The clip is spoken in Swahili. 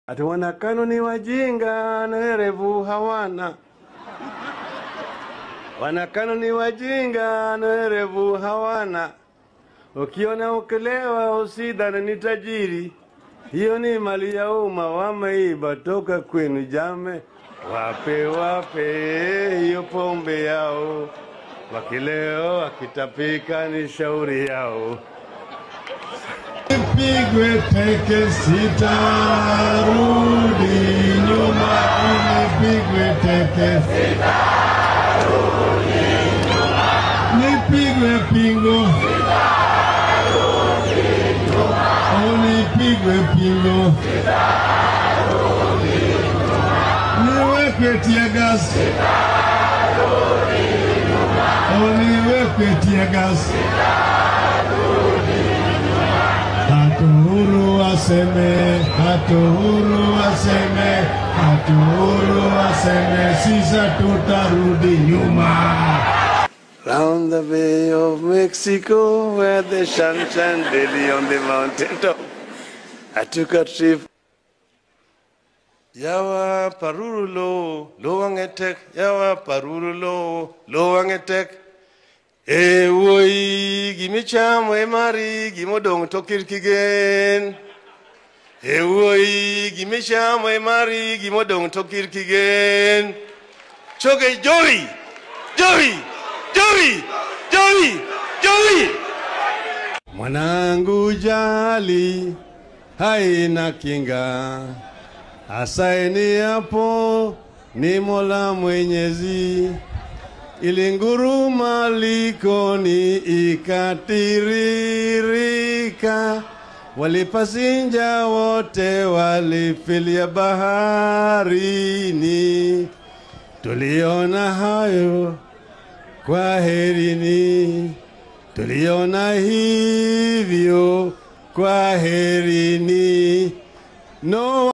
Ati wanakanu ni wajinga na werevu hawana. Wanakanu ni wajinga na werevu hawana. Ukiona ukilewa usidhani ni tajiri. Hiyo ni mali ya umma wameiba toka kwenu jame. Wape wape hiyo pombe yao. Wakileo wakitapika ni shauri yao. Nipigwe teke sitarudi nyuma, nipigwe teke sitarudi nyuma, nipigwe pingo sitarudi nyuma, nipigwe pingo sitarudi nyuma, niwekwe tear gas sitarudi nyuma, niwekwe tear gas sitarudi. Hatu aseme, hatu aseme, hatu aseme, sisa tutarudi nyuma. Round the Bay of Mexico, where the sun shines daily on the mountain top, I took a trip. Yawa parurulo, lo wangetek, yawa parurulo, lo wangetek. Ewoi, gimichamo emari, gimodong tokir kigen. Ewoi, gimichamo emari, gimodong tokir kigen. Choge joy, joy, joy, joy, joy. Mwanangu jali haina kinga, asaini hapo ni Mola Mwenyezi. Ilinguruma likoni ikatiririka, walipasinja wote walifilia baharini. Tuliona hayo kwaherini, tuliona hivyo kwaherini. No.